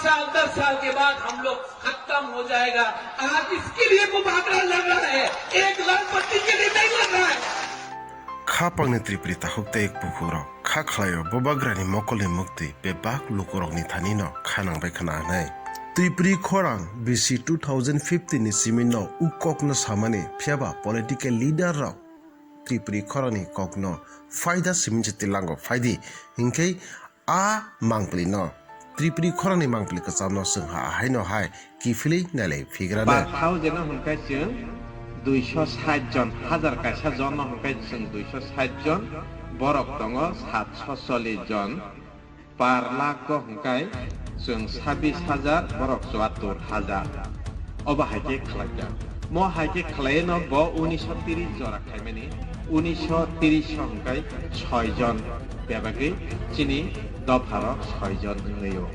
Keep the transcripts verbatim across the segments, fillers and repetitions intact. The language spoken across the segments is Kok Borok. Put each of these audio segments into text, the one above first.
साल, दस साल के बाद हम लोग खत्म हो जाएगा। आज इसके लिए मुबादला लड़ रहा है, एक लाल पट्टी के लिए नहीं लड़ रहा है। Khapangni Tripuri takhuk tei bukhukrok kha khlaio, bubagrani mokolni muktwi bebak lukurokni thanino kha nangbai khna hwnwi. Tripuri khorang B C two thousand fifteen ni simino u kokno samani, phiyaba political leader rok Tripuri khorangni kokno phaida simin se tilango phaidi, hinkhe a mangpili no, Tripuri khorangni mangpili kwchamno chwng ha haino hai kiphilwi nailai phigrana. Pass thao jeno hwnkhai chwng duiso sait jon, hazar kaisa jon no hwnkhai chwng duiso sait jon, borok tongo satso chollish jon, par lakh go hwnkhai chwng sabbish hajar, borok chuattur hajar. Obo hai khe khlaijak. Mo hai khe khlaiwi no bo unisho tris jora khaimani, unisho tris hwnkhai soi jon bebagwi chini dopharok soi jon wnglio.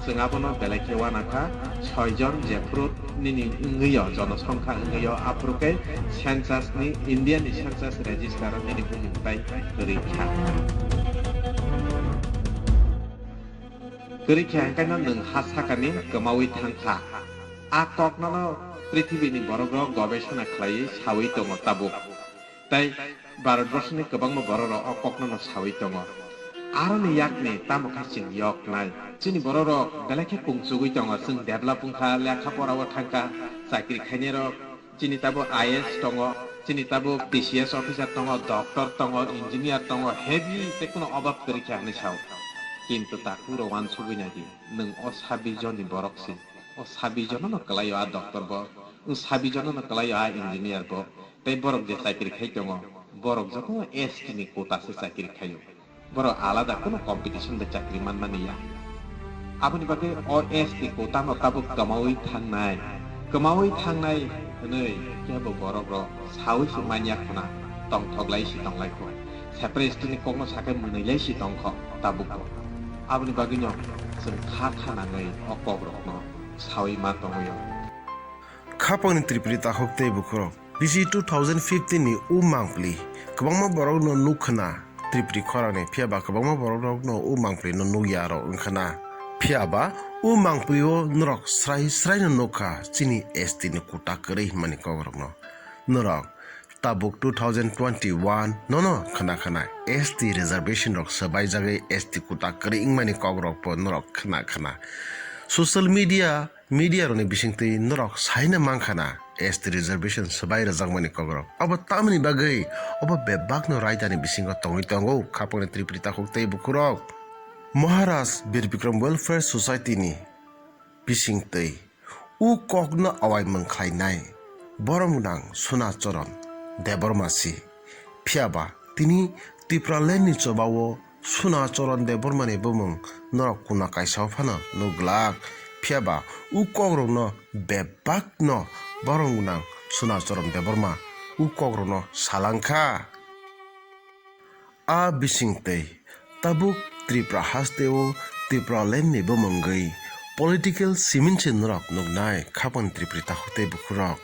Chwng abono belai khe uanakha, soi jon jephru nini wngwio, jonosongkha wngwio, aphuru khe census ni, India ni census register o nini bumung tai kwrwi kha. Kwrwi khe hwnkhai no nwng ha sakani kwmaui thangkha. A kokno no prithibini borok rok gobesona khlaiwi saui tongo tabuk. Tei Bharatborsoni kwbangma bororok o kokno no saui tongo. Aroni yakni tamo khe chwng yoknai. Chini bororok belai khe kungsugui tongo. Chwng develop wngkha, lekha pora o thangkha, chakri khainairok. Chini tabuk I A S tongo, chini tabuk T C S officer tongo, doctor tongo, engineer tongo, heavy tei kuno obab kwrwi khe hinwi sao. Kintu takhuk rok uansugui naidi, nwng o sabbish jonni borok se. O sabbish jono no kwlaio a doctor bo, o sabbish jono no kwlaio a engineer bo. Tei borok je chakri khai tongo, borok joto S T ni quota se chakri khaio. Borok alada kuno competition bai chakri manmani ya. Aboni bagwi o S T quota no tabuk kwmaui thangnai, kwmaui thangnai hwnwi kebo borok rok saui se manya khuna, tongthok lai se tong lai kho. Separate state ni kokno sakai mwnwi lai se tong kho tabuk bo. Aboni bagwi no chwng kha kha nangwi o kok rok no saui ma tongwi o. Khapangni Tripuri takhuk tei bukhukrok B C two thousand fifteen ni u mangpili kwbangma borokno nuk khna Tripuri khorangni, phiyaba kwbangma borokrokno u mangpilino nuk ya aro wng khna. Phiyaba u mangpilio norok srai sraino nuk kha chini S T ni quota kwrwi hwnmani kokrokno. Norok tabuk two thousand twenty-one nono khna khna S T reservation rok swbaijagwi S T quota kwrwi wngmani kokrokbo norok khna khna. Social media, media rokni bisingtwi norok saina mankha na S T reservation swbai rwjakmani kokrok. Abo tamoni bagwi obo bebakno raidani bisingo tongwi tongo khapangni Tripuri takhuk tei bukhukrok. Maharaj Bir Bikram Welfare Society ni bisingtwi u kokno awaimwng khlainai borom gwnang Suna Charan Debbarma si. Phiyaba tini Tipraland ni chobao Suna Charan Debbarma ni bumung norok kuna kaisa o phano nuk glak. Phiyaba u kokrokno bebakno borom gwnang Suna Charan Debbarma u kokrokno salangkha. A bisingtwi tabuk Tripura hasteo Tipraland ni bumungwi political simin se norok nuknai khapang Tripuri takhuk tei bukhukrok.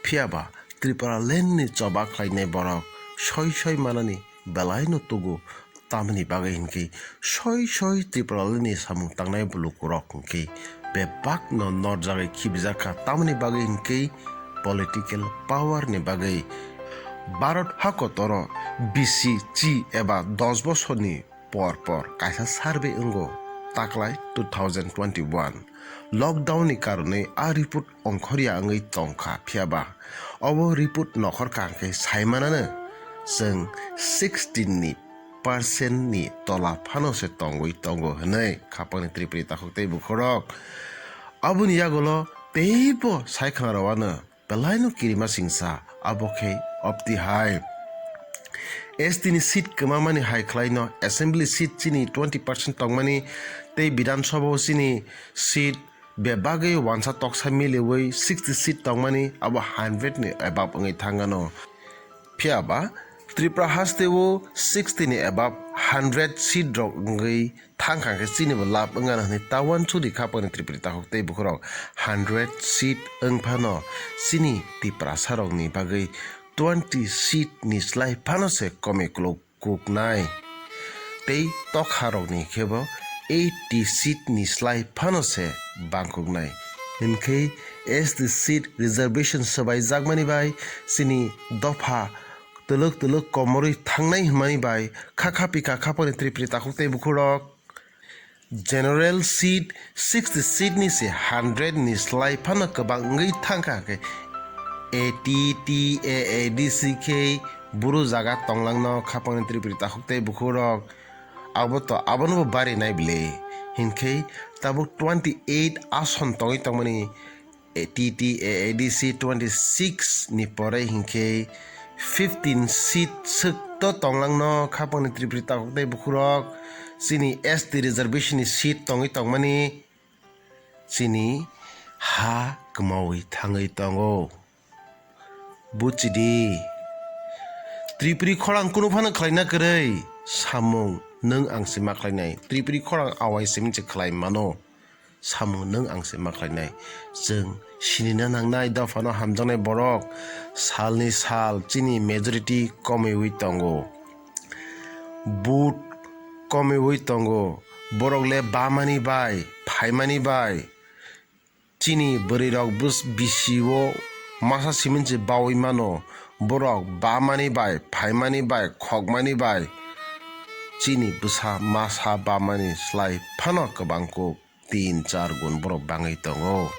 Phiyaba Tipraland ni choba khlainai borok soi soi manani belaino tugo. Tamoni bagwi hinkhe soi soi Tipraland ni samung tangnai bulukurok hinkhe bebakno norjagwi khibijakha. Tamoni bagwi hinkhe political power ni bagwi Bharat hakotoro bisi chi eba dos bosorni por por kaisa survey wngo, taklai two thousand twenty-one lockdown ni karonwi a report ongkhorya wngwi tongkha, phiyaba obo report nokhor kaham khe saimanano chwng sixteen ni percent ni tola phano se tongwi tongo hwnwi khapangni Tripuri takhuk tei bukhukrok. Aboni yagulo teibo saikhwna rwano belaino kirima singsa, abo khe opti hai. S T ni seat kwmamani hai khlaino assembly seat chini twenty percent tongmani tei Bidhan Sabha o chini seat bebagwi wansa toksa miliwi sixty seat tongmani, abo hundred ni above wngwi thangano. Phiyaba Tripura hasteo sixty ni above hundred seat rok wngwi thangkha khe chini bo lab wngano hwnwi ta uansukdi khapangni Tripuri takhuk tei bukhukrok. Hundred seat wng phano chini Tiprasa rokni bagwi twenty seat ni slai phano se komi kuluk kuknai. Tei tokharokni khebo eighty seat ni slai phano se bangkuknai. Hinkhe S T seat reservation swbaijakmani bai chini dopha twlwk twlwk komorwi thangnai hwnmani bai kha kha pika kha poni Tripuri takhuk tei bukhurok. General seat sixty seat ni se hundred ni slai phano kwbang wngwi thangkha khe A T T A A D C khe buru jaga tonglangno khapangni Tripuri takhuk tei bukhurok abo to abono bo bari nai bile hinkhe tabuk twenty eight ason tongwi tongmani A T T A A D C twenty six ni pore hinkhe fifteen seat swk to tonglangno khapangni Tripuri takhuk tei bukhurok chini S T reservation ni seat tongwi tongmani chini ha kwmawi thangwi tongo. Buchidi, Tripuri khorang kunu phano khlaina kwrwi samung nwng ang se ma khlainai. Tripuri khorang awai simi se khlai mano. Samung nwng ang se ma khlainai. Chwng sinina nangnai dophano hamjaknai borok salni sal chini majority komiwi tongo. Vote komiwi tongo. Borok le bamani bai, phaimani bai. Chini bwrwirok bus-, bisi o masa simin se bawi mano. Borok bamani bai, phaimani bai, khokmani bai. Chini bwsa masa bamani slai phano kwbang kuk tin char gun borok bangwi tongo.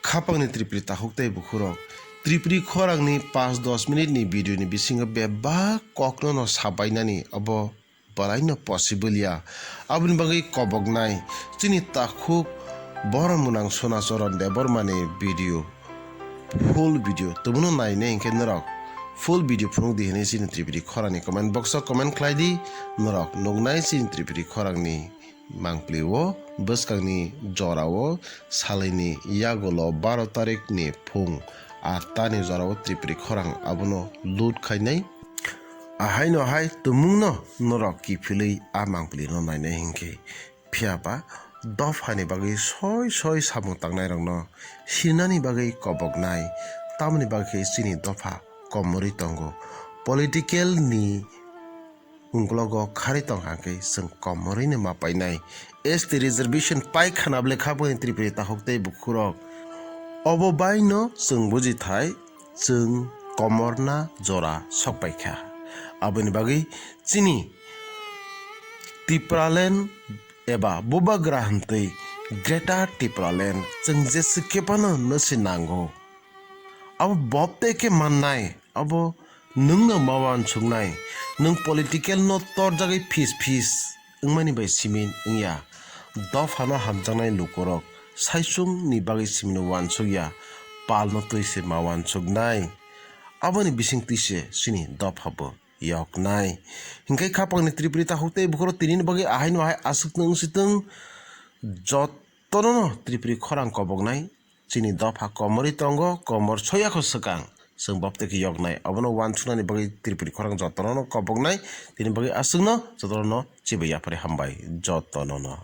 Khapangni Tripuri takhuk tei bukhurok Tripuri khorangni panch dos minute ni video ni bisingo bebak kokno no sabainani abo balaino possible ya. Aboni bagwi koboknai chini takhuk borok mwnang Sona Charan Debbarma ni video, full video tubunu nainai hinkhe norok full video phunuk di hinwi chini Tripuri khorangni comment box o comment khlai di. Norok nuknai chini Tripuri khorangni mangpli o bwskangni jora o salini yagulo baro tarik ni phung atta ni jora o Tripuri khorang abono loot khainai. Ahaino hai tumungno norok kiphilwi a mangpili no nainai hinkhe, phiya ba dophani bagwi soi soi samung tangnairokno sinani bagwi koboknai, tamoni bagwi khe chini dopha komorwi tongo. Political ni ungklogo kharwi tongkha khe chwng komorwino ma painai. S T reservation pai khana bwle kha bwni Tripuri takhuk tei bukhurok. Obo baino chwng buji thai chwng komorna jora sok pai kha. Aboni bagwi chini Tipraland eba Bubagra hwntwi Greater Tipraland chwng jesa khe phano nw se nango. Abo bobte khe mannai, abo nwngno ma uansuknai. Nwng political no torjagwi phis phis wngmani bai simi wngya. Dophano hamjaknai lukurok saichung ni bagwi simino uansukya, palno twi se ma uansuknai. Aboni bisingtwi se chini dopha bo yoknai. Hinkhe khapangni Tripuri takhuk tei bukhoro tinini bagwi ahaino ahai aswkno wngsitwng, jotono no Tripuri khorang koboknai. Chini dopha komorwi tongo, komor soyakho swkang. Chwng bobte khe yoknai. Obono uansuknani bagwi Tripuri khorang jotono no koboknai. Tini bagwi aswkno jotono no chibai yaphari hambai jotono no.